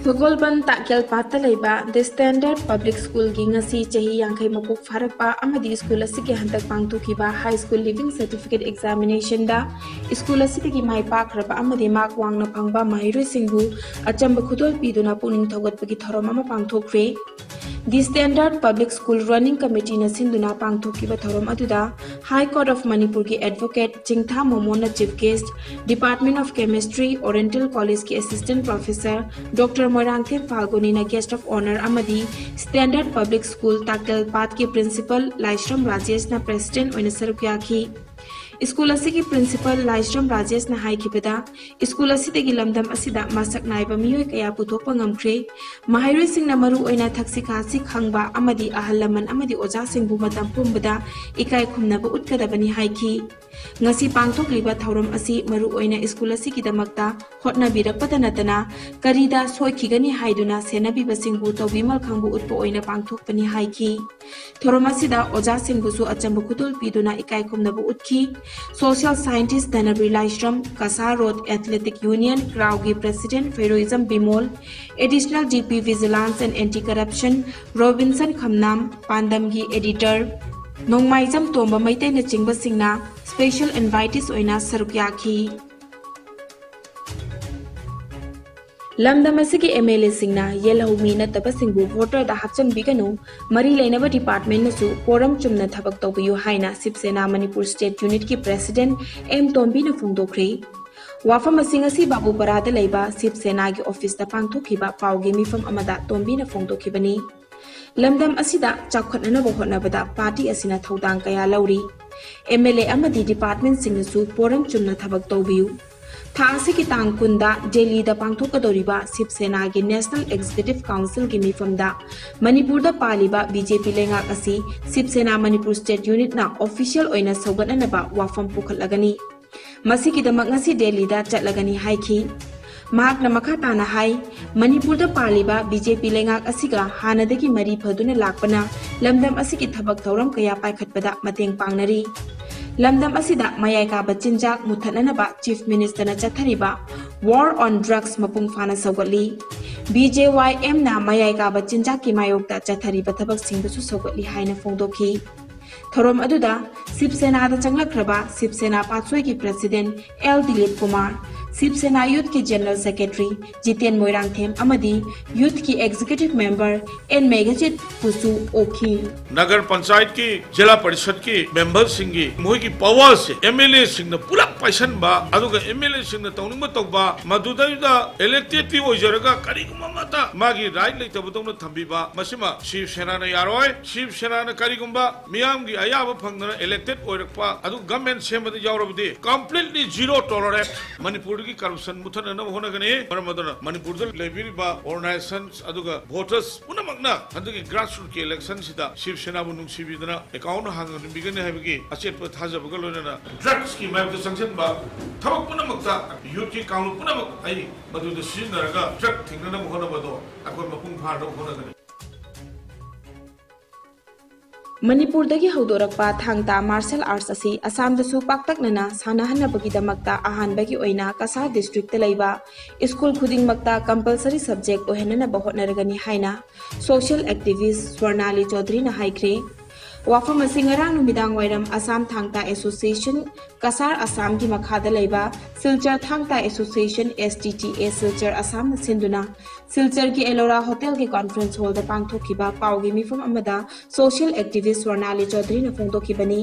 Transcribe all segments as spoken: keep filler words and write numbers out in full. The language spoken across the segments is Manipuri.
ꯁꯒꯣꯜꯕꯟ ꯇꯥꯛꯌꯦꯜ ꯄꯥꯠꯇ ꯂꯩꯕ The Standard Public Schoolꯒꯤ ꯉꯁꯤ ꯆꯍꯤ ꯌꯥꯡꯈꯩ ꯃꯄꯨꯡ ꯐꯥꯔꯛꯄ ꯑꯃꯗꯤ ꯁ꯭ꯀꯨꯜ ꯑꯁꯤꯒꯤ ꯍꯟꯗꯛ ꯄꯥꯡꯊꯣꯛꯈꯤꯕ High School Leaving Certificate Examinationꯗ ꯁ꯭ꯀꯨꯜ ꯑꯁꯤꯗꯒꯤ ꯃꯥꯏ ꯄꯥꯛꯈ꯭ꯔꯕ ꯑꯃꯗꯤ ꯃꯥꯔꯛ ꯋꯥꯡꯅ ꯐꯪꯕ ꯃꯍꯩꯔꯣꯏꯁꯤꯡꯕꯨ ꯑꯆꯝꯕ ꯈꯨꯗꯣꯜ ꯄꯤꯗꯨꯅ ꯄꯨꯛꯅꯤꯡ ꯊꯧꯒꯠꯄꯒꯤ ꯊꯧꯔꯝ ꯑꯃ ꯄꯥꯡꯊꯣꯛꯈ꯭ꯔꯦ꯫ The Standard Public School Running Committeeꯅ ꯁꯤꯟꯗꯨꯅ ꯄꯥꯡꯊꯣꯛꯈꯤꯕ ꯊꯧꯔꯝ ꯑꯗꯨꯗ High Court of Manipurꯒꯤ Advocate ꯆꯤꯡꯊꯥ ꯃꯣꯃꯣꯟꯅ Chief Guest, Department of Chemistry, Oriental Collegeꯀꯤ Assistant Professor Doctor Moirangthem ꯐꯥꯜꯒꯨꯅꯤꯅ Guest of Honour ꯑꯃꯗꯤ Standard Public School ꯇꯥꯛꯇꯦꯜ ꯄꯥꯠꯀꯤ Principal ꯂꯥꯏꯁ꯭ꯔꯝ ꯔꯥꯖꯦꯁꯅ President ꯑꯣꯏꯅ ꯁꯔꯨꯛ ꯌꯥꯈꯤ꯫ ꯁ꯭ꯀꯨꯜ ꯑꯁꯤꯒꯤ Principal ꯂꯥꯏꯁ꯭ꯔꯝ ꯔꯥꯖꯦꯁꯅ ꯍꯥꯏꯈꯤꯕꯗ, ꯁ꯭ꯀꯨꯜ ꯑꯁꯤꯗꯒꯤ ꯂꯝꯗꯝ ꯑꯁꯤꯗ ꯃꯁꯛ ꯅꯥꯏꯕ ꯃꯤꯑꯣꯏ ꯀꯌꯥ ꯄꯨꯊꯣꯛꯄ ꯉꯝꯈ꯭ꯔꯦ꯫ ꯃꯍꯩꯔꯣꯏꯁꯤꯡꯅ ꯃꯔꯨ ꯑꯣꯏꯅ ꯊꯛꯁꯤ ꯈꯥꯁꯤ ꯈꯪꯕ ꯑꯃꯗꯤ ꯑꯍꯜ ꯂꯃꯟ ꯑꯃꯗꯤ ꯑꯣꯖꯥꯁꯤꯡꯕꯨ ꯃꯇꯝ ꯄꯨꯝꯕꯗ ꯏꯀꯥꯏ ꯈꯨꯝꯅꯕ ꯎꯠꯀꯗꯕꯅꯤ ꯍꯥꯏꯈꯤ꯫ ꯉꯁꯤ ꯄꯥꯡꯊꯣꯛꯂꯤꯕ ꯊꯧꯔꯝ ꯑꯁꯤ ꯃꯔꯨ ꯑꯣꯏꯅ ꯁ꯭ꯀꯨꯜ ꯑꯁꯤꯒꯤꯗꯃꯛꯇ ꯍꯣꯠꯅꯕꯤꯔꯛꯄꯗ ꯅꯠꯇꯅ ꯀꯔꯤꯗ ꯁꯣꯏꯈꯤꯒꯅꯤ ꯍꯥꯏꯗꯨꯅ ꯁꯦꯟꯅꯕꯤꯕꯁꯤꯡꯕꯨ ꯇꯧꯕꯤꯃꯜ ꯈꯪꯕ ꯎꯠꯄ ꯑꯣꯏꯅ ꯄꯥꯡꯊꯣꯛꯄꯅꯤ ꯍꯥꯏꯈꯤ꯫ ꯊꯧꯔꯝ ꯑꯁꯤꯗ ꯑꯣꯖꯥꯁꯤꯡꯕꯨꯁꯨ ꯑꯆꯝꯕ ꯈꯨꯗꯣꯜ ꯄꯤꯗꯨꯅ ꯏꯀꯥꯏ ꯈꯨꯝꯅꯕ ꯎꯠꯈꯤ꯫ Social Scientist ꯙꯅꯕꯤꯔ ꯂꯥꯏꯁ꯭ꯔꯝ, ꯀꯁꯥ ꯔꯣꯗ Athletic Union ꯀ꯭ꯔꯥꯎꯒꯤ President Pheiroijam Bimol, Additional DP Vigilance and Anti Corruption Robinson Khamnam, ꯄꯥꯟꯗꯝꯒꯤ Editor ꯅꯣꯡꯃꯥꯏꯖꯝ ꯇꯣꯝꯕ ꯃꯩꯇꯩꯅꯆꯤꯡꯕꯁꯤꯡꯅ Special Invitees ꯑꯣꯏꯅ ꯁꯔꯨꯛ ꯌꯥꯈꯤ꯫ ꯂꯝꯗꯝ ꯑꯁꯤꯒꯤ MLAꯁꯤꯡꯅ ꯌꯦꯜꯍꯧꯃꯤ ꯅꯠꯇꯕꯁꯤꯡꯕꯨ voterꯗ ꯍꯥꯞꯆꯤꯟꯕꯤꯒꯅꯨ, ꯃꯔꯤ ꯂꯩꯅꯕ departmentꯅꯁꯨ ꯄꯣꯔꯝ ꯆꯨꯝꯅ ꯊꯕꯛ ꯇꯧꯕꯤꯌꯨ ꯍꯥꯏꯅ ꯁꯤꯕ ꯁꯦꯅꯥ ꯃꯅꯤꯄꯨꯔ State Unitꯀꯤ President ꯑꯦꯝ ꯇꯣꯝꯕꯤꯅ ꯐꯣꯡꯗꯣꯛꯈ꯭ꯔꯦ꯫ ꯋꯥꯐꯝ ꯑꯁꯤ ꯉꯁꯤ ꯕꯥꯕꯨꯄꯔꯥꯗ ꯂꯩꯕ ꯁꯤꯕ ꯁꯦꯅꯥꯒꯤ officeꯇ ꯄꯥꯡꯊꯣꯛꯈꯤꯕ ꯄꯥꯎꯒꯤ ꯃꯤꯐꯝ ꯑꯃꯗ ꯇꯣꯝꯕꯤꯅ ꯐꯣꯡꯗꯣꯛꯈꯤꯕꯅꯤ꯫ ꯂꯝꯗꯝ ꯑꯁꯤꯗ ꯆꯥꯎꯈꯠꯅꯅꯕ ꯍꯣꯠꯅꯕꯗ party ꯑꯁꯤꯅ ꯊꯧꯗꯥꯡ ꯀꯌꯥ ꯂꯧꯔꯤ꯫ MLA ꯑꯃꯗꯤ departmentꯁꯤꯡꯅꯁꯨ ꯄꯣꯔꯝ ꯆꯨꯝꯅ ꯊꯕꯛ ꯇꯧꯕꯤꯌꯨ꯫ ꯊꯥ ꯑꯁꯤꯒꯤ ꯇꯥꯡ ꯀꯨꯟꯗ ꯗꯦꯜꯂꯤꯗ ꯄꯥꯡꯊꯣꯛꯀꯗꯧꯔꯤꯕ ꯁꯤꯕ ꯁꯦꯅꯥꯒꯤ National Executive Councilꯒꯤ ꯃꯤꯐꯝꯗ ꯃꯅꯤꯄꯨꯔꯗ ꯄꯥꯜꯂꯤꯕ BJP ꯂꯩꯉꯥꯛ ꯑꯁꯤ ꯁꯤꯕ ꯁꯦꯅꯥ ꯃꯅꯤꯄꯨꯔ State Unitꯅ official ꯑꯣꯏꯅ ꯁꯧꯒꯠꯅꯅꯕ ꯋꯥꯐꯝ ꯄꯨꯈꯠꯂꯒꯅꯤ꯫ ꯃꯁꯤꯒꯤꯗꯃꯛ ꯉꯁꯤ ꯗꯦꯜꯂꯤꯗ ꯆꯠꯂꯒꯅꯤ ꯍꯥꯏꯈꯤ꯫ ꯃꯍꯥꯛꯅ ꯃꯈꯥ ꯇꯥꯅ ꯍꯥꯏ, ꯃꯅꯤꯄꯨꯔꯗ ꯄꯥꯜꯂꯤꯕ BJP ꯂꯩꯉꯥꯛ ꯑꯁꯤꯒ ꯍꯥꯟꯅꯗꯒꯤ ꯃꯔꯤ ꯐꯗꯨꯅ ꯂꯥꯛꯄꯅ ꯂꯝꯗꯝ ꯑꯁꯤꯒꯤ ꯊꯕꯛ ꯊꯧꯔꯝ ꯀꯌꯥ ꯄꯥꯏꯈꯠꯄꯗ ꯃꯇꯦꯡ ꯄꯥꯡꯅꯔꯤ꯫ ꯂꯝꯗꯝ ꯑꯁꯤꯗ ꯃꯌꯥꯏ ꯀꯥꯕ ꯆꯤꯟꯖꯥꯛ ꯃꯨꯊꯠꯅꯅꯕ Chief Minister ꯅ ꯆꯠꯊꯔꯤꯕ War on Drugs ꯃꯄꯨꯡ ꯐꯥꯅ ꯁꯧꯒꯠꯂꯤ꯫ B J Y M ꯅ ꯃꯌꯥꯏ ꯀꯥꯕ ꯆꯤꯟꯖꯥꯛꯀꯤ ꯃꯥꯌꯣꯛꯇ ꯆꯠꯊꯔꯤꯕ ꯊꯕꯛꯁꯤꯡꯗꯁꯨ ꯁꯧꯒꯠꯂꯤ ꯍꯥꯏꯅ ꯐꯣꯡꯗꯣꯛꯈꯤ꯫ ꯊꯧꯔꯝ ꯑꯗꯨꯗ ꯁꯤꯕ ꯁꯦꯅꯥꯗ ꯆꯪꯂꯛꯈ꯭ꯔꯕ ꯁꯤꯕ ꯁꯦꯅꯥ ꯄꯥꯠꯁꯣꯏꯒꯤ President L Dilip Kumar, ꯁꯤꯕ ꯁꯦꯅꯥ Youth ꯀꯤ General Secretary ꯖꯤꯇꯦꯟ ꯃꯣꯏꯔꯥꯡꯊꯦꯝ ꯑꯃꯗꯤ Youth ꯀꯤ Executive Member N ꯃꯦꯘꯖꯤꯠ ꯄꯨꯁꯨ ꯑꯣꯛꯈꯤ꯫ ꯅꯒꯔ ꯄꯟꯆꯥꯌꯠꯀꯤ, ꯖꯤꯂꯥ ꯄꯔꯤꯁꯠꯀꯤ ꯃꯦꯝꯕꯔꯁꯤꯡꯒꯤ ꯃꯈꯣꯏꯒꯤ ꯄꯋꯥꯔꯁꯦ M L A ꯁꯤꯡꯅ ꯄꯨꯂꯞ ꯄꯥꯏꯁꯟꯕ, ꯑꯗꯨꯒ M L A ꯁꯤꯡꯅ ꯇꯧꯅꯤꯡꯕ ꯇꯧꯕ, ꯃꯗꯨꯗꯩꯗ elected ꯇꯤ ꯑꯣꯏꯖꯔꯒ ꯀꯔꯤꯒꯨꯝꯕ ꯑꯃꯠꯇ ꯃꯥꯒꯤ right ꯂꯩꯇꯕꯗꯧꯅ ꯊꯝꯕꯤꯕ, ꯃꯁꯤꯃ ꯁꯤꯕ ꯁꯦꯅꯥꯅ ꯌꯥꯔꯣꯏ꯫ ꯁꯤꯕ ꯁꯦꯅꯥꯅ ꯀꯔꯤꯒꯨꯝꯕ ꯃꯤꯌꯥꯝꯒꯤ ꯑꯌꯥꯕ ꯐꯪꯗꯅ elected ꯑꯣꯏꯔꯛꯄ, ꯑꯗꯨ government ꯁꯦꯝꯕꯗ ꯌꯥꯎꯔꯕꯗꯤ completely zero tolerate꯫ ꯃꯅꯤꯄꯨꯔꯗꯒꯤ corruption ꯃꯨꯊꯠꯅꯅꯕ ꯍꯣꯠꯅꯒꯅꯤ꯫ ꯃꯔꯝ ꯑꯗꯨꯅ ꯃꯅꯤꯄꯨꯔꯗ ꯂꯩꯕꯤꯔꯤꯕ organizations ꯑꯗꯨꯒ voters ꯄꯨꯝꯅꯃꯛꯅ ꯍꯟꯗꯛꯀꯤ grassroots ꯀꯤ election ꯁꯤꯗ ꯁꯤꯕ ꯁꯦꯅꯥꯕꯨ ꯅꯨꯡꯁꯤꯕꯤꯗꯅ account ꯍꯥꯡꯍꯟꯕꯤꯒꯅꯤ ꯍꯥꯏꯕꯒꯤ ꯑꯆꯦꯠꯄ ꯊꯥꯖꯕꯒ ꯂꯣꯏꯅꯅ drugs ꯀꯤ ꯃꯥꯌꯣꯛꯇ ꯆꯪꯁꯤꯟꯕ ꯊꯕꯛ ꯄꯨꯝꯅꯃꯛꯇ youth ꯀꯤ ꯀꯥꯡꯂꯨꯞ ꯄꯨꯝꯅꯃꯛ ꯑꯩ ꯃꯗꯨꯗ ꯁꯤꯖꯤꯟꯅꯔꯒ drug ꯊꯤꯡꯅꯅꯕ ꯍꯣꯠꯅꯕꯗꯣ ꯑꯩꯈꯣꯏ ꯃꯄꯨꯡ ꯐꯥꯅꯕ ꯍꯣꯠꯅꯒꯅꯤ꯫ ꯃꯅꯤꯄꯨꯔꯗꯒꯤ ꯍꯧꯗꯣꯔꯛꯄ ꯊꯥꯡ ꯇꯥ martial arts ꯑꯁꯤ ꯑꯁꯥꯝꯗꯁꯨ ꯄꯥꯛꯇꯛꯅꯅ ꯁꯥꯟꯅꯍꯟꯅꯕꯒꯤꯗꯃꯛꯇ ꯑꯍꯥꯟꯕꯒꯤ ꯑꯣꯏꯅ ꯀꯁꯥꯔ district ꯇ ꯂꯩꯕ school ꯈꯨꯗꯤꯡꯃꯛꯇ compulsory subject ꯑꯣꯏꯍꯟꯅꯅꯕ ꯍꯣꯠꯅꯔꯒꯅꯤ ꯍꯥꯏꯅ social activist ꯁ꯭ꯋꯔꯅꯥꯂꯤ ꯆꯧꯙꯔꯤꯅ ꯍꯥꯏꯈ꯭ꯔꯦ꯫ ꯋꯥꯐꯝ ꯑꯁꯤ ꯉꯔꯥꯡ ꯅꯨꯃꯤꯗꯥꯡ ꯋꯥꯏꯔꯝ ꯑꯁꯥꯝ ꯊꯥꯡ ꯇꯥ Association ꯀꯁꯥꯔ ꯑꯁꯥꯝꯒꯤ ꯃꯈꯥꯗ ꯂꯩꯕ ꯁꯤꯜꯆꯔ ꯊꯥꯡ ꯇꯥ Association, S T T A, Silchar ꯑꯁꯥꯝꯅ ꯁꯤꯟꯗꯨꯅ ꯁꯤꯜꯆꯔꯒꯤ ꯑꯦꯂꯣꯔꯥ ꯍꯣꯇꯦꯜꯒꯤ conference hall ꯗ ꯄꯥꯡꯊꯣꯛꯈꯤꯕ ꯄꯥꯎꯒꯤ ꯃꯤꯐꯝ ꯑꯃꯗ social activist ꯁ꯭ꯋꯔꯅꯥꯂꯤ ꯆꯧꯙꯔꯤꯅ ꯐꯣꯡꯗꯣꯛꯈꯤꯕꯅꯤ꯫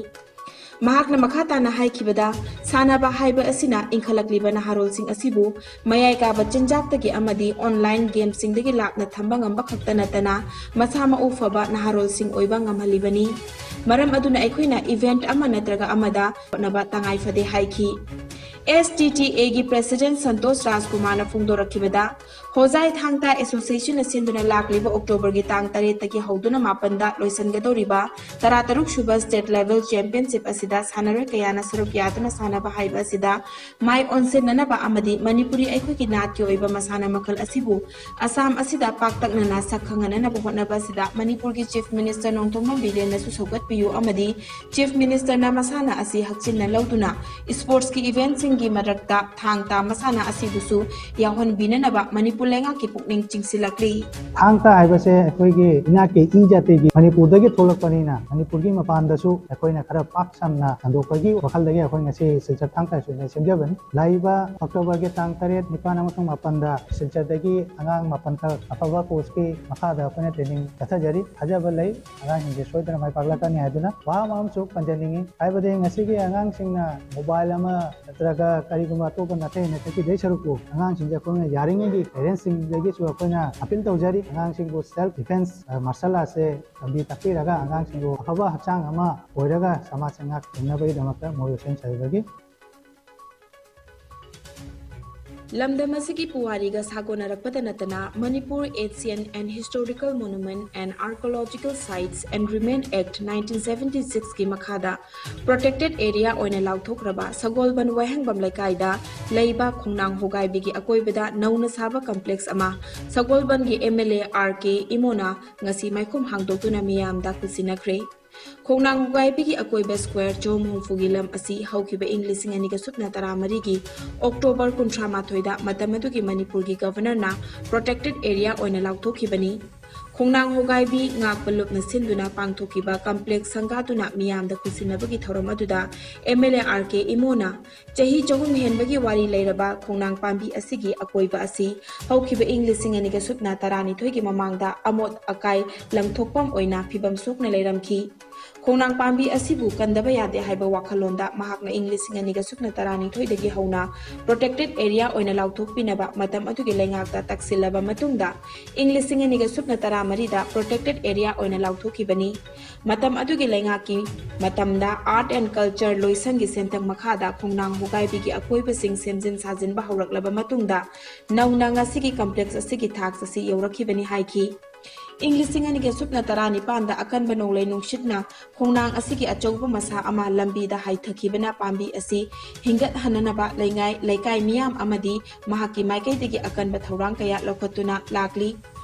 ꯃꯍꯥꯛꯅ ꯃꯈꯥ ꯇꯥꯅ ꯍꯥꯏꯈꯤꯕꯗ, ꯁꯥꯟꯅꯕ ꯍꯥꯏꯕ ꯑꯁꯤꯅ ꯏꯟꯈꯠꯂꯛꯂꯤꯕ ꯅꯍꯥꯔꯣꯜꯁꯤꯡ ꯑꯁꯤꯕꯨ ꯃꯌꯥꯏ ꯀꯥꯕ ꯆꯤꯟꯖꯥꯛꯇꯒꯤ ꯑꯃꯗꯤ online game ꯁꯤꯡꯗꯒꯤ ꯂꯥꯞꯅ ꯊꯝꯕ ꯉꯝꯕ ꯈꯛꯇ ꯅꯠꯇꯅ ꯃꯁꯥ ꯃꯎ ꯐꯕ ꯅꯍꯥꯔꯣꯜꯁꯤꯡ ꯑꯣꯏꯕ ꯉꯝꯍꯜꯂꯤꯕꯅꯤ꯫ ꯃꯔꯝ ꯑꯗꯨꯅ ꯑꯩꯈꯣꯏꯅ event ꯑꯃ ꯅꯠꯇ꯭ꯔꯒ ꯑꯃꯗ ꯍꯣꯠꯅꯕ ꯇꯉꯥꯏ ꯐꯗꯦ ꯍꯥꯏꯈꯤ꯫ ꯑꯦꯁ ꯇꯤ ꯇꯤ ꯑꯦꯒꯤ ꯄ꯭ꯔꯦꯁꯤꯗꯦꯟꯠ ꯁꯟꯇꯣꯁ ꯔꯥꯖꯀꯨꯃꯥꯔꯅ ꯐꯣꯡꯗꯣꯔꯛꯈꯤꯕꯗ, ꯍꯣꯖꯥꯏ ꯊꯥꯡ ꯇꯥ ꯑꯦꯁꯣꯁꯤꯌꯦꯁꯟꯅ ꯁꯤꯟꯗꯨꯅ ꯂꯥꯛꯂꯤꯕ ꯑꯣꯛꯇꯣꯕꯔꯒꯤ ꯇꯥꯡ ꯇꯔꯦꯠꯇꯒꯤ ꯍꯧꯗꯨꯅ ꯃꯥꯄꯟꯗ ꯂꯣꯏꯁꯤꯟꯒꯗꯧꯔꯤꯕ ꯇꯔꯥꯇꯔꯨꯛ ꯁꯨꯕ ꯁ꯭ꯇꯦꯠ ꯂꯦꯚꯦꯜ ꯆꯦꯝꯄꯤꯌꯟꯁꯤꯞ ꯑꯁꯤꯗ ꯁꯥꯟꯅꯔꯣꯏ ꯀꯌꯥꯅ ꯁꯔꯨꯛ ꯌꯥꯗꯨꯅ ꯁꯥꯟꯅꯕ ꯍꯥꯏꯕ ꯑꯁꯤꯗ ꯃꯥꯏ ꯑꯣꯟꯁꯤꯟꯅꯅꯕ ꯑꯃꯗꯤ ꯃꯅꯤꯄꯨꯔꯤ ꯑꯩꯈꯣꯏꯒꯤ ꯅꯥꯠꯀꯤ ꯑꯣꯏꯕ ꯃꯁꯥꯟꯅ ꯃꯈꯜ ꯑꯁꯤꯕꯨ ꯑꯁꯥꯝ ꯑꯁꯤꯗ ꯄꯥꯛꯇꯛꯅꯅ ꯁꯛ ꯈꯪꯍꯟꯅꯅꯕ ꯍꯣꯠꯅꯕ ꯑꯁꯤꯗ ꯃꯅꯤꯄꯨꯔꯒꯤ ꯆꯤꯐ ꯃꯤꯅꯤꯁꯇꯔ ꯅꯣꯡꯊꯣꯝꯕꯝ ꯕꯤꯔꯦꯟꯅꯁꯨ ꯁꯧꯒꯠꯄꯤꯌꯨ ꯑꯃꯗꯤ ꯆꯤꯐ ꯃꯤꯅꯤꯁꯇꯔꯅ ꯃꯁꯥꯟꯅ ꯑꯁꯤ ꯍꯛꯆꯤꯟꯅ ꯂꯧꯗꯨꯅ ꯁ꯭ꯄꯣꯔꯠꯁꯀꯤ ꯏꯚꯦꯟꯠꯁꯤꯡꯒꯤ ꯃꯔꯛꯇ ꯊꯥꯡ ꯇꯥ ꯃꯁꯥꯟꯅ ꯑꯁꯤꯕꯨꯁꯨ ꯌꯥꯎꯍꯟꯕꯤꯅꯅꯕ ꯃꯅꯤꯄꯨꯔ ꯂꯩꯉꯥꯛꯀꯤ ꯄꯨꯛꯅꯤꯡ ꯆꯤꯡꯁꯤꯜꯂꯛꯂꯤ꯫ ꯊꯥꯡ ꯇꯥ ꯍꯥꯏꯕꯁꯦ ꯑꯩꯈꯣꯏꯒꯤ ꯏꯅꯥꯠꯀꯤ ꯏ ꯖꯥꯇꯤꯒꯤ ꯃꯅꯤꯄꯨꯔꯗꯒꯤ ꯊꯣꯛꯂꯛꯄꯅꯤꯅ ꯃꯅꯤꯄꯨꯔꯒꯤ ꯃꯄꯥꯟꯗꯁꯨ ꯑꯩꯈꯣꯏꯅ ꯈꯔ ꯄꯥꯛ ꯁꯟꯅ ꯁꯟꯗꯣꯛꯄꯒꯤ ꯋꯥꯈꯜꯗꯒꯤ ꯑꯩꯈꯣꯏ ꯉꯁꯤ ꯁꯤꯜꯆꯔ ꯊꯥꯡ ꯇꯥ ꯑꯦꯁꯣꯁꯤꯌꯦꯁꯟ ꯁꯦꯝꯖꯕꯅꯤ꯫ ꯂꯥꯛꯏꯕ ꯑꯣꯛꯇꯣꯕꯔꯒꯤ ꯇꯥꯡ ꯇꯔꯦꯠ, ꯅꯤꯄꯥꯟ ꯑꯃꯁꯨꯡ ꯃꯥꯄꯟꯗ ꯁꯤꯜꯆꯔꯗꯒꯤ ꯑꯉꯥꯡ ꯃꯥꯄꯟꯈꯛ ꯑꯐꯕ ꯀꯣꯆꯀꯤ ꯃꯈꯥꯗ ꯑꯩꯈꯣꯏꯅ ꯇ꯭ꯔꯦꯅꯤꯡ ꯆꯠꯊꯖꯔꯤ꯫ ꯊꯥꯖꯕ ꯂꯩ ꯑꯉꯥꯡꯁꯤꯡꯁꯦ ꯁꯣꯏꯗꯅ ꯃꯥꯏ ꯄꯥꯛꯂꯛꯀꯅꯤ ꯍꯥꯏꯗꯨꯅ꯫ ꯋꯥ ꯑꯃ ꯑꯃꯁꯨ ꯄꯟꯖꯅꯤꯡꯉꯤ, ꯍꯥꯏꯕꯗꯤ ꯉꯁꯤꯒꯤ ꯑꯉꯥꯡꯁꯤꯡꯅ ꯃꯣꯕꯥꯏꯜ ꯑꯃ ꯅꯠꯇ꯭ꯔꯒ ꯀꯔꯤꯒꯨꯝꯕ ꯑꯇꯣꯞꯄ ꯅꯥꯊꯩ ꯅꯥꯊꯛꯀꯤꯗꯩ ꯁꯔꯨꯛꯄꯨ ꯑꯉꯥꯡꯁꯤꯡꯁꯦ ꯑꯩꯈꯣꯏꯅ ꯌꯥꯔꯤꯉꯩꯒꯤ ꯄꯦꯔꯦꯟꯁꯁꯤꯡꯗꯒꯤꯁꯨ ꯑꯩꯈꯣꯏꯅ ꯑꯄꯤꯜ ꯇꯧꯖꯔꯤ꯫ ꯑꯉꯥꯡꯁꯤꯡꯕꯨ ꯁꯦꯜꯐ ꯗꯤꯐꯦꯟꯁ, ꯑ, ꯃꯥꯔꯁꯦꯜ ꯑꯥꯔꯠꯁꯦ ꯇꯝꯕꯤ ꯇꯥꯛꯄꯤꯔꯒ ꯑꯉꯥꯡꯁꯤꯡꯕꯨ ꯑꯐꯕ ꯍꯛꯆꯥꯡ ꯑꯃ ꯑꯣꯏꯔꯒ ꯁꯃꯥꯖꯁꯦ ꯉꯥꯛ ꯁꯦꯟꯅꯕꯒꯤꯗꯃꯛꯇ ꯃꯣꯏꯕꯨ ꯁꯦꯝ ꯁꯥꯕꯤꯕꯒꯤ ꯂꯝꯗꯝ ꯑꯁꯤꯒꯤ ꯄꯨꯋꯥꯔꯤꯒ ꯁꯥꯒꯣꯟꯅꯔꯛꯄꯗ ꯅꯠꯇꯅ Manipur Ancient and Historical Monument and Archaeological Sites and Remain Act nineteen seventy six ꯀꯤ ꯃꯈꯥꯗ protected area ꯑꯣꯏꯅ ꯂꯥꯎꯊꯣꯛꯈ꯭ꯔꯕ ꯁꯒꯣꯜꯕꯟ ꯋꯥꯍꯦꯡꯕꯝ ꯂꯩꯀꯥꯏꯗ ꯂꯩꯕ ꯈꯣꯡꯅꯥꯡ ꯍꯣꯒꯥꯏꯕꯤꯒꯤ ꯑꯀꯣꯏꯕꯗ ꯅꯧꯅ ꯁꯥꯕ complex ꯑꯃ ꯁꯒꯣꯜꯕꯟꯒꯤ ꯑꯦꯝ ꯑꯦꯜ ꯑꯦ ꯑꯥꯔ ꯀꯦ ꯏꯃꯣꯅ ꯉꯁꯤ ꯃꯥꯏꯈꯨꯝ ꯍꯥꯡꯗꯣꯛꯇꯨꯅ ꯃꯤꯌꯥꯝꯗ ꯈꯨꯠꯁꯤꯟꯅꯈ꯭ꯔꯦ꯫ ꯈꯣꯡꯅꯥꯡ ꯍꯣꯒꯥꯏꯕꯤꯒꯤ ꯑꯀꯣꯏꯕ square ꯆꯍꯨꯝ ꯍꯨꯝꯐꯨꯒꯤ ꯂꯝ ꯑꯁꯤ ꯍꯧꯈꯤꯕ ꯏꯪ ꯂꯤꯁꯤꯡ ꯑꯅꯤꯒ ꯁꯨꯞꯅ ꯇꯔꯥꯃꯔꯤꯒꯤ ꯑꯣꯛꯇꯣꯕꯔ ꯀꯨꯟꯊ꯭ꯔꯥ ꯃꯥꯊꯣꯏꯗ ꯃꯇꯝ ꯑꯗꯨꯒꯤ ꯃꯅꯤꯄꯨꯔꯒꯤ ꯒꯚꯔꯅꯔꯅ protected area ꯑꯣꯏꯅ ꯂꯥꯎꯊꯣꯛꯈꯤꯕꯅꯤ꯫ ꯈꯣꯡꯅꯥꯡ ꯍꯣꯒꯥꯏꯕꯤ ꯉꯥꯛꯄ ꯂꯨꯞꯅ ꯁꯤꯟꯗꯨꯅ ꯄꯥꯡꯊꯣꯛꯈꯤꯕ complex ꯁꯪꯒꯥꯗꯨꯅ ꯃꯤꯌꯥꯝꯗ ꯈꯨꯠꯁꯤꯟꯅꯕꯒꯤ ꯊꯧꯔꯝ ꯑꯗꯨꯗ ꯑꯦꯝ ꯑꯦꯜ ꯑꯦ ꯑꯥꯔ ꯀꯦ ꯏꯃꯣꯅ ꯆꯍꯤ ꯆꯍꯨꯝ ꯍꯦꯟꯕꯒꯤ ꯋꯥꯔꯤ ꯂꯩꯔꯕ ꯈꯣꯡꯅꯥꯡ ꯄꯥꯝꯕꯤ ꯑꯁꯤꯒꯤ ꯑꯀꯣꯏꯕ ꯑꯁꯤ ꯍꯧꯈꯤꯕ ꯏꯪ ꯂꯤꯁꯤꯡ ꯑꯅꯤꯒ ꯁꯨꯞꯅ ꯇꯔꯥꯅꯤꯊꯣꯏꯒꯤ ꯃꯃꯥꯡꯗ ꯑꯃꯣꯠ ꯑꯀꯥꯏ ꯂꯪꯊꯣꯛꯐꯝ ꯑꯣꯏꯅ ꯐꯤꯕꯝ ꯁꯣꯛꯅ ꯂꯩꯔꯝꯈꯤ꯫ ꯈꯣꯡꯅꯥꯡ ꯄꯥꯝꯕꯤ ꯑꯁꯤꯕꯨ ꯀꯟꯗꯕ ꯌꯥꯗꯦ ꯍꯥꯏꯕ ꯋꯥꯈꯜꯂꯣꯟꯗ ꯃꯍꯥꯛꯅ ꯏꯪ ꯂꯤꯁꯤꯡ ꯑꯅꯤꯒ ꯁꯨꯞꯅ ꯇꯔꯥꯅꯤꯊꯣꯏꯗꯒꯤ ꯍꯧꯅ protected area ꯑꯣꯏꯅ ꯂꯥꯎꯊꯣꯛꯄꯤꯅꯕ ꯃꯇꯝ ꯑꯗꯨꯒꯤ ꯂꯩꯉꯥꯛꯇ ꯇꯛꯁꯤꯜꯂꯕ ꯃꯇꯨꯡꯗ, ꯏꯪ ꯂꯤꯁꯤꯡ ꯑꯅꯤꯒ ꯁꯨꯞꯅ ꯇꯔꯥꯃꯔꯤꯗ protected area ꯑꯣꯏꯅ ꯂꯥꯎꯊꯣꯛꯈꯤꯕꯅꯤ꯫ ꯃꯇꯝ ꯑꯗꯨꯒꯤ ꯂꯩꯉꯥꯛꯀꯤ ꯃꯇꯝꯗ Art and Culture ꯂꯣꯏꯁꯪꯒꯤ ꯁꯦꯟꯊꯪ ꯃꯈꯥꯗ ꯈꯣꯡꯅꯥꯡ ꯍꯣꯒꯥꯏꯕꯤꯒꯤ ꯑꯀꯣꯏꯕꯁꯤꯡ ꯁꯦꯝꯖꯤꯟ ꯁꯥꯖꯤꯟꯕ ꯍꯧꯔꯛꯂꯕ ꯃꯇꯨꯡꯗ, ꯅꯧꯅ ꯉꯁꯤꯒꯤ complex ꯑꯁꯤꯒꯤ ꯊꯥꯛ ꯑꯁꯤ ꯌꯧꯔꯛꯈꯤꯕꯅꯤ ꯍꯥꯏꯈꯤ꯫ ꯏꯪ ꯂꯤꯁꯤꯡ ꯑꯅꯤꯒ ꯁꯨꯞꯅ ꯇꯔꯥꯅꯤꯄꯥꯟꯗ ꯑꯀꯟꯕ ꯅꯣꯡꯂꯩ ꯅꯨꯡꯁꯤꯠꯅ ꯈꯣꯡꯅꯥꯡ ꯑꯁꯤꯒꯤ ꯑꯆꯧꯕ ꯃꯁꯥ ꯑꯃ ꯂꯝꯕꯤꯗ ꯍꯥꯏꯊꯈꯤꯕꯅ ꯄꯥꯝꯕꯤ ꯑꯁꯤ ꯍꯤꯡꯒꯠꯍꯟꯅꯅꯕ ꯂꯩꯉꯥꯏ, ꯂꯩꯀꯥꯏ ꯃꯤꯌꯥꯝ ꯑꯃꯗꯤ ꯃꯍꯥꯛꯀꯤ ꯃꯥꯏꯀꯩꯗꯒꯤ ꯑꯀꯟꯕ ꯊꯧꯔꯥꯡ ꯀꯌꯥ ꯂꯧꯈꯠꯇꯨꯅ ꯂꯥꯛꯂꯤ꯫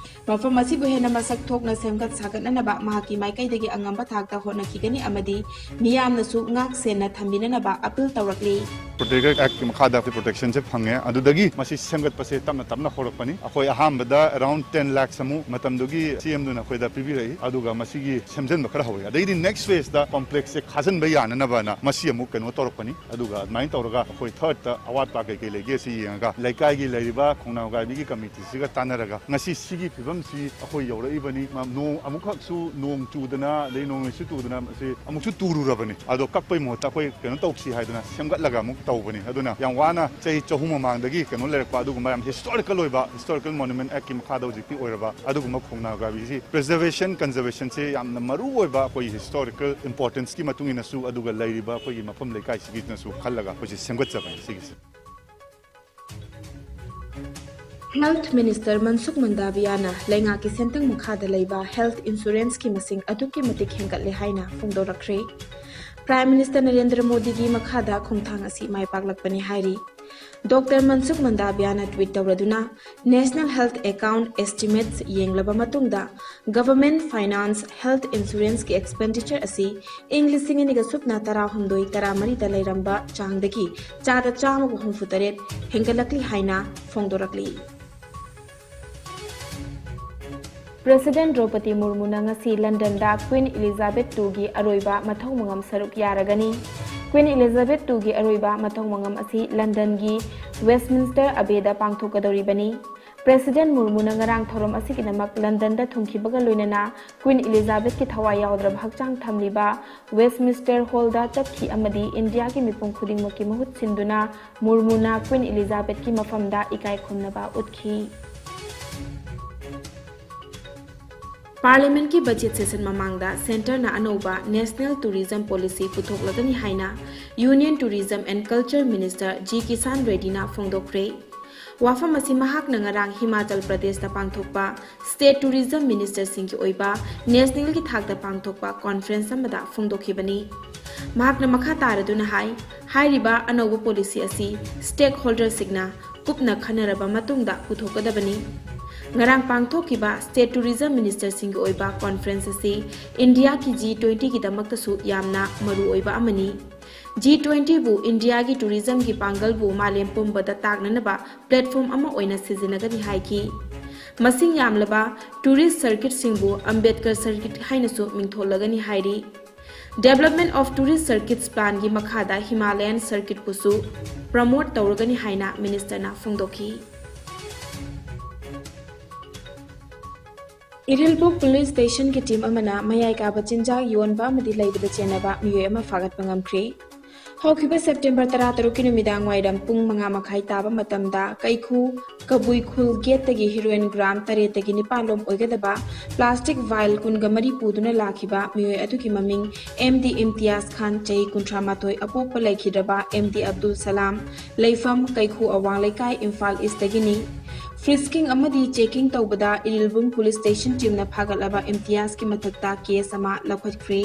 ꯃꯐꯝ ꯑꯁꯤꯕꯨ ꯍꯦꯟꯅ ꯃꯁꯛ ꯊꯣꯛꯅ ꯁꯦꯝꯒꯠ ꯁꯥꯒꯠꯅꯅꯕ ꯃꯍꯥꯛꯀꯤ ꯃꯥꯏꯀꯩꯗꯒꯤ ꯑꯉꯝꯕ ꯊꯥꯛꯇ ꯍꯣꯠꯅꯈꯤꯒꯅꯤ ꯑꯃꯗꯤ ꯃꯤꯌꯥꯝꯅꯁꯨ ꯉꯥꯛ ꯁꯦꯟꯅ ꯊꯝꯕꯤꯅꯅꯕ appeal ꯇꯧꯔꯛꯂꯤ꯫ Protected Act ꯀꯤ ꯃꯈꯥꯗ ꯑꯩꯈꯣꯏ protection ꯁꯦ ꯐꯪꯉꯦ꯫ ꯑꯗꯨꯗꯒꯤ ꯃꯁꯤ ꯁꯦꯝꯒꯠꯄꯁꯦ ꯇꯞꯅ ꯇꯞꯅ ꯍꯧꯔꯛꯄꯅꯤ꯫ ꯑꯩꯈꯣꯏ ꯑꯍꯥꯟꯕꯗ around ten lakhs ꯑꯃꯨꯛ ꯃꯇꯝꯗꯨꯒꯤ C M ꯗꯨꯅ ꯑꯩꯈꯣꯏꯗ ꯄꯤꯕꯤꯔꯛꯏ꯫ ꯑꯗꯨꯒ ꯃꯁꯤꯒꯤ ꯁꯦꯝꯖꯤꯟꯕ ꯈꯔ ꯍꯧꯔꯛꯏ꯫ ꯑꯗꯩꯗꯤ next phase ꯇ complex ꯁꯦ ꯈꯥꯖꯤꯟꯕ ꯌꯥꯅꯅꯕꯅ ꯃꯁꯤ ꯑꯃꯨꯛ ꯀꯩꯅꯣ ꯇꯧꯔꯛꯄꯅꯤ꯫ ꯑꯗꯨꯒ ꯑꯗꯨꯃꯥꯏꯅ ꯇꯧꯔꯒ ꯑꯩꯈꯣꯏ third ꯇ ꯑꯋꯥꯠꯄ ꯀꯩ ꯀꯩ ꯂꯩꯒꯦ ꯁꯤ ꯌꯦꯡꯉꯒ ꯂꯩꯀꯥꯏꯒꯤ ꯂꯩꯔꯤꯕ ꯈꯣꯡꯅꯥꯡ ꯍꯣꯒꯥꯏꯕꯤꯒꯤ committee ꯁꯤꯒ ꯇꯥꯟꯅꯔꯒ ꯉꯁꯤ ꯁꯤꯒꯤ ꯐꯤꯕꯝꯁꯤ ꯑꯩꯈꯣꯏ ꯌꯧꯔꯛꯏꯕꯅꯤ꯫ ꯃ-, ꯅꯣꯡ ꯑꯃꯨꯛꯈꯛꯁꯨ ꯅꯣꯡ ꯆꯨꯗꯅ, ꯑꯗꯩ ꯅꯣꯡ ꯅꯨꯡꯁꯤꯠ ꯆꯨꯗꯅ ꯃꯁꯤ ꯑꯃꯨꯛꯁꯨ ꯇꯨꯔꯨꯔꯕꯅꯤ꯫ ꯑꯗꯣ ꯀꯛꯄꯩ ꯃꯍꯨꯠꯇ ꯑꯩꯈꯣꯏ ꯀꯩꯅꯣ ꯇꯧꯁꯤ ꯍꯥꯏꯗꯅ ꯁꯦꯝꯒꯠꯂꯒ ꯑꯃꯨꯛ ꯇꯧꯕꯅꯤ꯫ ꯑꯗꯨꯅ ꯌꯥꯝ ꯋꯥꯅ ꯆꯍꯤ ꯆꯍꯨꯝ ꯃꯃꯥꯡꯗꯒꯤ ꯀꯩꯅꯣ ꯂꯩꯔꯛꯄ ꯑꯗꯨꯒꯨꯝꯕ ꯌꯥꯝ historical ꯑꯣꯏꯕ, Historical Movement Act ꯀꯤ ꯃꯈꯥꯗ ꯍꯧꯖꯤꯛꯇꯤ ꯑꯣꯏꯔꯕ ꯑꯗꯨꯒꯨꯝꯕ ꯈꯣꯡꯅꯥꯡ ꯍꯣꯒꯥꯏꯕꯤꯁꯤ preservation, conservation ꯁꯦ ꯌꯥꯝꯅ ꯃꯔꯨ ꯑꯣꯏꯕ ꯑꯩꯈꯣꯏꯒꯤ historical importance ꯀꯤ ꯃꯇꯨꯡ ꯏꯟꯅꯁꯨ, ꯑꯗꯨꯒ ꯂꯩꯔꯤꯕ ꯑꯩꯈꯣꯏꯒꯤ ꯃꯐꯝ ꯂꯩꯀꯥꯏꯁꯤꯒꯤꯅꯁꯨ ꯈꯜꯂꯒ ꯑꯩꯈꯣꯏꯁꯦ ꯁꯦꯝꯒꯠꯆꯕꯅꯤ ꯁꯤꯒꯤꯁꯦ꯫ Health Minister ꯃꯟꯁꯨꯈ ꯃꯟꯗꯥꯕꯤꯌꯥꯅ ꯂꯩꯉꯥꯛꯀꯤ ꯁꯦꯟꯊꯪ ꯃꯈꯥꯗ ꯂꯩꯕ health insurance ꯀꯤ ꯃꯁꯤꯡ ꯑꯗꯨꯛꯀꯤ ꯃꯇꯤꯛ ꯍꯦꯟꯒꯠꯂꯦ ꯍꯥꯏꯅ ꯐꯣꯡꯗꯣꯔꯛꯈ꯭ꯔꯦ꯫ Prime Minister ꯅꯔꯦꯟꯗ꯭ꯔ ꯃꯣꯗꯤꯒꯤ ꯃꯈꯥꯗ ꯈꯣꯡꯊꯥꯡ ꯑꯁꯤ ꯃꯥꯏ ꯄꯥꯛꯂꯛꯄꯅꯤ ꯍꯥꯏꯔꯤ꯫ Doctor ꯃꯟꯁꯨꯈ ꯃꯟꯗꯥꯕꯤꯌꯥꯅ tweet ꯇꯧꯔꯗꯨꯅ, National Health Account Estimates ꯌꯦꯡꯂꯕ ꯃꯇꯨꯡꯗ, Government Finance Health Insurance ꯀꯤ expenditure ꯑꯁꯤ ꯏꯪ ꯂꯤꯁꯤꯡ ꯑꯅꯤꯒ ꯁꯨꯞꯅ ꯇꯔꯥꯍꯨꯝꯗꯣꯏ ꯇꯔꯥꯃꯔꯤꯗ ꯂꯩꯔꯝꯕ ꯆꯥꯡꯗꯒꯤ ꯆꯥꯗ ꯆꯥꯝꯃꯒ ꯍꯨꯝꯐꯨ ꯇꯔꯦꯠ ꯍꯦꯟꯒꯠꯂꯛꯂꯤ ꯍꯥꯏꯅ ꯐꯣꯡꯗꯣꯔꯛꯂꯤ꯫ President ꯗ꯭ꯔꯧꯄꯗꯤ ꯃꯨꯔꯃꯨꯅ ꯉꯁꯤ ꯂꯟꯗꯟꯗ Queen Elizabeth two ꯒꯤ ꯑꯔꯣꯏꯕ ꯃꯊꯧ ꯃꯉꯝ ꯁꯔꯨꯛ ꯌꯥꯔꯒꯅꯤ꯫ Queen Elizabeth two ꯒꯤ ꯑꯔꯣꯏꯕ ꯃꯊꯧ ꯃꯉꯝ ꯑꯁꯤ ꯂꯟꯗꯟꯒꯤ Westminster Abbey ꯗ ꯄꯥꯡꯊꯣꯛꯀꯗꯧꯔꯤꯕꯅꯤ꯫ ꯄ꯭ꯔꯦꯁꯤꯗꯦꯟ ꯃꯨꯔꯃꯨꯅ ꯉꯔꯥꯡ ꯊꯧꯔꯝ ꯑꯁꯤꯒꯤꯗꯃꯛ ꯂꯟꯗꯟꯗ ꯊꯨꯡꯈꯤꯕꯒ ꯂꯣꯏꯅꯅ ꯀ꯭ꯋꯤꯟ ꯏꯂꯤꯖꯥꯕꯦꯊꯀꯤ ꯊꯋꯥꯏ ꯌꯥꯎꯗ꯭ꯔꯕ ꯍꯛꯆꯥꯡ ꯊꯝꯂꯤꯕ ꯋꯦꯁꯃꯤꯟꯁꯇꯔ ꯍꯣꯜꯗ ꯆꯠꯈꯤ ꯑꯃꯗꯤ ꯏꯟꯗꯤꯌꯥꯒꯤ ꯃꯤꯄꯨꯝ ꯈꯨꯗꯤꯡꯃꯛꯀꯤ ꯃꯍꯨꯠ ꯁꯤꯟꯗꯨꯅ ꯃꯨꯔꯃꯨꯅ ꯀ꯭ꯋꯤꯟ ꯏꯂꯤꯖꯥꯕꯦꯊꯀꯤ ꯃꯐꯝꯗ ꯏꯀꯥꯏ ꯈꯨꯝꯅꯕ ꯎꯠꯈꯤ꯫ ꯄꯥꯔꯂꯤꯌꯥꯃꯦꯟꯠꯀꯤ ꯕꯖꯦꯠ ꯁꯦꯁꯟ ꯃꯃꯥꯡꯗ ꯁꯦꯟꯇꯔꯅ ꯑꯅꯧꯕ National Tourism Policy ꯄꯨꯊꯣꯛꯂꯒꯅꯤ ꯍꯥꯏꯅ Union Tourism and Culture Minister G Kishan ꯔꯦꯗꯤꯅ ꯐꯣꯡꯗꯣꯛꯈ꯭ꯔꯦ꯫ ꯋꯥꯐꯝ ꯑꯁꯤ ꯃꯍꯥꯛꯅ ꯉꯔꯥꯡ ꯍꯤꯃꯥꯆꯜ ꯄ꯭ꯔꯗꯦꯁꯇ ꯄꯥꯡꯊꯣꯛꯄ ꯁ꯭ꯇꯦꯠ ꯇꯨꯔꯤꯖꯝ ꯃꯤꯅꯤꯁꯇꯔꯁꯤꯡꯒꯤ ꯑꯣꯏꯕ ꯅꯦꯁꯅꯦꯜꯒꯤ ꯊꯥꯛꯇ ꯄꯥꯡꯊꯣꯛꯄ ꯀꯣꯟꯐ꯭ꯔꯦꯟꯁ ꯑꯃꯗ ꯐꯣꯡꯗꯣꯛꯈꯤꯕꯅꯤ꯫ ꯃꯍꯥꯛꯅ ꯃꯈꯥ ꯇꯥꯔꯗꯨꯅ ꯍꯥꯏ, ꯍꯥꯏꯔꯤꯕ ꯑꯅꯧꯕ ꯄꯣꯂꯤꯁꯤ ꯑꯁꯤ ꯁ꯭ꯇꯦꯛ ꯍꯣꯜꯗꯔꯁꯤꯡꯅ ꯀꯨꯞꯅ ꯈꯟꯅꯔꯕ ꯃꯇꯨꯡꯗ ꯄꯨꯊꯣꯛꯀꯗꯕꯅꯤ꯫ ꯉꯔꯥꯡ ꯄꯥꯡꯊꯣꯛꯈꯤꯕ ꯁ꯭ꯇꯦꯠ ꯇꯨꯔꯤꯖꯝ ꯃꯤꯅꯤꯁꯇꯔꯁꯤꯡꯒꯤ ꯑꯣꯏꯕ ꯀꯣꯟꯐ꯭ꯔꯦꯟꯁ ꯑꯁꯤ ꯏꯟꯗꯤꯌꯥꯒꯤ ꯖꯤ ꯇ꯭ꯋꯦꯟꯇꯤꯒꯤꯗꯃꯛꯇꯁꯨ ꯌꯥꯝꯅ ꯃꯔꯨꯑꯣꯏꯕ ꯑꯃꯅꯤ꯫ ꯖꯤ ꯇ꯭ꯋꯦꯟꯇꯤꯕꯨ ꯏꯟꯗꯤꯌꯥꯒꯤ ꯇꯨꯔꯤꯖꯝꯒꯤ ꯄꯥꯡꯒꯜꯕꯨ ꯃꯥꯂꯦꯝ ꯄꯨꯝꯕꯗ ꯇꯥꯛꯅꯅꯕ ꯄ꯭ꯂꯦꯠꯐꯣꯝ ꯑꯃ ꯑꯣꯏꯅ ꯁꯤꯖꯤꯟꯅꯒꯅꯤ ꯍꯥꯏꯈꯤ꯫ ꯃꯁꯤꯡ ꯌꯥꯝꯂꯕ ꯇꯨꯔꯤꯁ ꯁꯔꯀꯤꯠꯁꯤꯡꯕꯨ ꯑꯝꯕꯦꯗꯀꯔ ꯁꯔꯀꯤꯠ ꯍꯥꯏꯅꯁꯨ ꯃꯤꯡꯊꯣꯜꯂꯒꯅꯤ ꯍꯥꯏꯔꯤ꯫ Development of Tourist Circuits Plan ꯒꯤ ꯃꯈꯥꯗ ꯍꯤꯃꯥꯂꯌꯟ ꯁꯔꯀꯤꯠꯄꯨꯁꯨ ꯄ꯭ꯔꯃꯣꯠ ꯇꯧꯔꯒꯅꯤ ꯍꯥꯏꯅ ꯃꯤꯅꯤꯁꯇꯔꯅ ꯐꯣꯡꯗꯣꯛꯈꯤ꯫ ꯏꯔꯤꯜꯕꯨꯝ ꯄꯨꯂꯤꯁ ꯁ꯭ꯇꯦꯁꯟꯒꯤ ꯇꯤꯝ ꯑꯃꯅ ꯃꯌꯥꯏ ꯀꯥꯕ ꯆꯤꯟꯖꯥꯛ ꯌꯣꯟꯕ ꯑꯃꯗꯤ ꯂꯩꯕꯗ ꯆꯦꯟꯅꯕ ꯃꯤꯑꯣꯏ ꯑꯃ ꯐꯥꯒꯠꯄ ꯉꯝꯈ꯭ꯔꯦ꯫ ꯍꯧꯈꯤꯕ ꯁꯦꯞꯇꯦꯝꯕꯔ ꯇꯔꯥꯇꯔꯨꯛꯀꯤ ꯅꯨꯃꯤꯗꯥꯡ ꯋꯥꯏꯔꯝ ꯄꯨꯡ ꯃꯉꯥ ꯃꯈꯥꯏ ꯇꯥꯕ ꯃꯇꯝꯗ ꯀꯩꯈꯨ ꯀꯕꯨꯏꯈꯨꯜ ꯒꯦꯠꯇꯒꯤ ꯍꯤꯔꯣꯏꯟ ꯒ꯭ꯔꯥꯝ ꯇꯔꯦꯠꯇꯒꯤ ꯅꯤꯄꯥꯜ ꯂꯣꯝ ꯑꯣꯏꯒꯗꯕ ꯄ꯭ꯂꯥꯁꯇꯤꯛ ꯚꯥꯏꯜ ꯀꯨꯟꯒ ꯃꯔꯤ ꯄꯨꯗꯨꯅ ꯂꯥꯛꯈꯤꯕ ꯃꯤꯑꯣꯏ ꯑꯗꯨꯒꯤ ꯃꯃꯤꯡ ꯑꯦꯝ ꯗꯤ ꯏꯝꯇꯤꯌꯥꯖ ꯈꯥꯟ, ꯆꯍꯤ ꯀꯨꯟꯊ꯭ꯔꯥ ꯃꯥꯊꯣꯏ, ꯑꯄꯣꯛꯄ ꯂꯩꯈꯤꯗ꯭ꯔꯕ ꯑꯦꯝ ꯗꯤ ꯑꯕꯗꯨꯜ ꯁꯂꯥꯝ, ꯂꯩꯐꯝ ꯀꯩꯈꯨ ꯑꯋꯥꯡ ꯂꯩꯀꯥꯏ, ꯏꯝꯐꯥꯜ ꯏꯁꯇꯒꯤꯅꯤ꯫ ꯐ꯭ꯔꯤꯁꯀꯤꯡ ꯑꯃꯗꯤ ꯆꯦꯀꯤꯡ ꯇꯧꯕꯗ ꯏꯔꯤꯜꯕꯨꯝ ꯄꯨꯂꯤꯁ ꯁ꯭ꯇꯦꯁꯟ ꯇꯤꯝꯅ ꯐꯥꯒꯠꯂꯕ ꯏꯝꯇꯤꯌꯥꯖꯀꯤ ꯃꯊꯛꯇ ꯀꯦꯁ ꯑꯃ ꯂꯧꯈꯠꯈ꯭ꯔꯦ꯫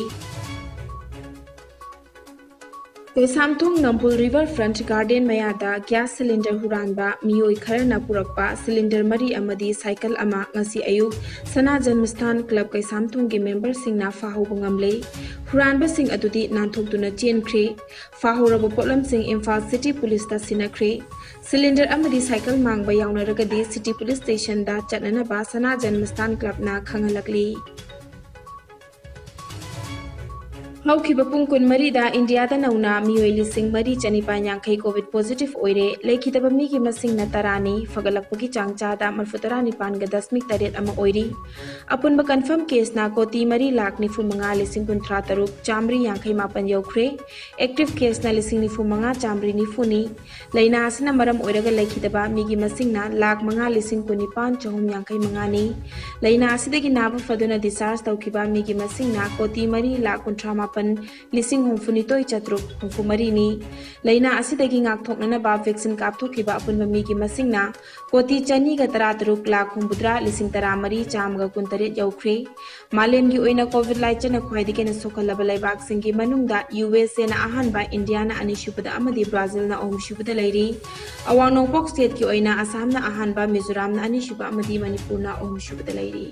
ꯀꯩꯁꯥꯝꯊꯣꯡ ꯅꯝꯕꯨꯜ ꯔꯤꯚꯔ ꯐ꯭ꯔꯟꯠ ꯒꯥꯔꯗꯦꯟ ꯃꯌꯥꯗ ꯒ꯭ꯌꯥꯁ ꯁꯤꯂꯤꯟꯗꯔ ꯍꯨꯔꯥꯟꯕ ꯃꯤꯑꯣꯏ ꯈꯔꯅ ꯄꯨꯔꯛꯄ ꯁꯤꯂꯤꯟꯗꯔ ꯃꯔꯤ ꯑꯃꯗꯤ ꯁꯥꯏꯀꯜ ꯑꯃ ꯉꯁꯤ ꯑꯌꯨꯛ ꯁꯅꯥ ꯖꯟꯃꯁꯊꯥꯟ ꯀ꯭ꯂꯕ ꯀꯩꯁꯥꯝꯊꯣꯡꯒꯤ ꯃꯦꯝꯕꯔꯁꯤꯡꯅ ꯐꯥꯍꯧꯕ ꯉꯝꯂꯦ꯫ ꯍꯨꯔꯥꯟꯕꯁꯤꯡ ꯑꯗꯨꯗꯤ ꯅꯥꯟꯊꯣꯛꯇꯨꯅ ꯆꯦꯟꯈ꯭ꯔꯦ꯫ ꯐꯥꯍꯧꯔꯕ ꯄꯣꯠꯂꯝꯁꯤꯡ ꯏꯝꯐꯥꯜ ꯁꯤꯇꯤ ꯄꯨꯂꯤꯁꯇ ꯁꯤꯟꯅꯈ꯭ꯔꯦ꯫ ꯁꯤꯂꯤꯟꯗꯔ ꯑꯃꯗꯤ ꯁꯥꯏꯀꯜ ꯃꯥꯡꯕ ꯌꯥꯎꯅꯔꯒꯗꯤ ꯁꯤꯇꯤ ꯄꯨꯂꯤꯁ ꯁ꯭ꯇꯦꯁꯟꯗ ꯆꯠꯅꯅꯕ ꯁꯅꯥ ꯖꯟꯃꯁꯊꯥꯟ ꯀ꯭ꯂꯕꯅ ꯈꯪꯍꯜꯂꯛꯂꯤ꯫ ꯍꯧꯈꯤꯕ ꯄꯨꯡ ꯀꯨꯟꯃꯔꯤꯗ ꯏꯟꯗꯤꯌꯥꯗ ꯅꯧꯅ ꯃꯤꯑꯣꯏ ꯂꯤꯁꯤꯡ ꯃꯔꯤ ꯆꯅꯤꯄꯥꯟ ꯌꯥꯡꯈꯩ ꯀꯣꯚꯤꯗ ꯄꯣꯖꯤꯇꯤꯚ ꯑꯣꯏꯔꯦ꯫ ꯂꯩꯈꯤꯗꯕ ꯃꯤꯒꯤ ꯃꯁꯤꯡꯅ ꯇꯔꯥꯅꯤ꯫ ꯐꯒꯠꯂꯛꯄꯒꯤ ꯆꯥꯡ ꯆꯥꯗ ꯃꯔꯐꯨ ꯇꯔꯥꯅꯤꯄꯥꯟꯒ ꯗꯁꯃꯤꯛ ꯇꯔꯦꯠ ꯑꯃ ꯑꯣꯏꯔꯤ꯫ ꯑꯄꯨꯟꯕ ꯀꯟꯐꯥꯔꯝ ꯀꯦꯁꯅ ꯀꯣꯇꯤ ꯃꯔꯤ ꯂꯥꯈ ꯅꯤꯐꯨ ꯃꯉꯥ ꯂꯤꯁꯤꯡ ꯀꯨꯟꯊ꯭ꯔꯥ ꯇꯔꯨꯛ ꯆꯥꯃꯔꯤ ꯌꯥꯡꯈꯩ ꯃꯥꯄꯟ ꯌꯧꯈ꯭ꯔꯦ꯫ ꯑꯦꯛꯇꯤꯚ ꯀꯦꯁꯅ ꯂꯤꯁꯤꯡ ꯅꯤꯐꯨ ꯃꯉꯥ ꯆꯥꯃꯔꯤ ꯅꯤꯐꯨꯅꯤ꯫ ꯂꯥꯏꯅꯥ ꯑꯁꯤꯅ ꯃꯔꯝ ꯑꯣꯏꯔꯒ ꯂꯩꯈꯤꯗꯕ ꯃꯤꯒꯤ ꯃꯁꯤꯡꯅ ꯂꯥꯈ ꯃꯉꯥ ꯂꯤꯁꯤꯡ ꯀꯨꯟꯅꯤꯄꯥꯟ ꯆꯍꯨꯝ ꯌꯥꯡꯈꯩ ꯃꯉꯥꯅꯤ꯫ ꯂꯥꯏꯅꯥ ꯑꯁꯤꯗꯒꯤ ꯅꯥꯕ ꯐꯗꯨꯅ ꯗꯤꯁꯆꯥꯔꯖ ꯇꯧꯈꯤꯕ ꯃꯤꯒꯤ ꯃꯁꯤꯡꯅ ꯀꯣꯇꯤ ꯃꯔꯤ ꯂꯥꯈ ꯀꯨꯟꯊ꯭ꯔꯥ ꯃꯥꯄꯟ ꯂꯤꯁꯤꯡ ꯍꯨꯝꯐꯨꯅꯤꯊꯣꯏ ꯆꯥꯇ꯭ꯔꯨꯛ ꯍꯨꯝꯐꯨ ꯃꯔꯤꯅꯤ꯫ ꯂꯥꯏꯅꯥ ꯑꯁꯤꯗꯒꯤ ꯉꯥꯛꯊꯣꯛꯅꯅꯕ ꯚꯦꯛꯁꯤꯟ ꯀꯥꯞꯊꯣꯛꯈꯤꯕ ꯑꯄꯨꯟꯕ ꯃꯤꯒꯤ ꯃꯁꯤꯡꯅ ꯀꯣꯇꯤ ꯆꯅꯤꯒ ꯇꯔꯥ ꯇꯔꯨꯛ ꯂꯥꯈ ꯍꯨꯝꯐꯨꯇꯔꯥ ꯂꯤꯁꯤꯡ ꯇꯔꯥꯃꯔꯤ ꯆꯥꯝꯃꯒ ꯀꯨꯟꯇꯔꯦꯠ ꯌꯧꯈ꯭ꯔꯦ꯫ ꯃꯥꯂꯦꯝꯒꯤ ꯑꯣꯏꯅ ꯀꯣꯚꯤꯗ ꯂꯥꯏꯆꯠꯅ ꯈ꯭ꯋꯥꯏꯗꯒꯤ ꯍꯦꯟꯅ ꯁꯣꯛꯍꯜꯂꯕ ꯂꯩꯕꯥꯛꯁꯤꯡꯒꯤ ꯃꯅꯨꯡꯗ ꯌꯨ ꯑꯦꯁ ꯑꯦꯅ ꯑꯍꯥꯟꯕ, ꯏꯟꯗꯤꯌꯥꯅ ꯑꯅꯤꯁꯨꯕꯗ ꯑꯃꯗꯤ ꯕ꯭ꯔꯥꯖꯤꯜꯅ ꯑꯍꯨꯝꯁꯨꯕꯗ ꯂꯩꯔꯤ꯫ ꯑꯋꯥꯡ ꯅꯣꯡꯄꯣꯛ ꯁ꯭ꯇꯦꯠꯀꯤ ꯑꯣꯏꯅ ꯑꯁꯥꯝꯅ ꯑꯍꯥꯟꯕ, ꯃꯤꯖꯣꯔꯥꯝꯅ ꯑꯅꯤꯁꯨꯕ ꯑꯃꯗꯤ ꯃꯅꯤꯄꯨꯔꯅ ꯑꯍꯨꯝꯁꯨꯕꯗ ꯂꯩꯔꯤ꯫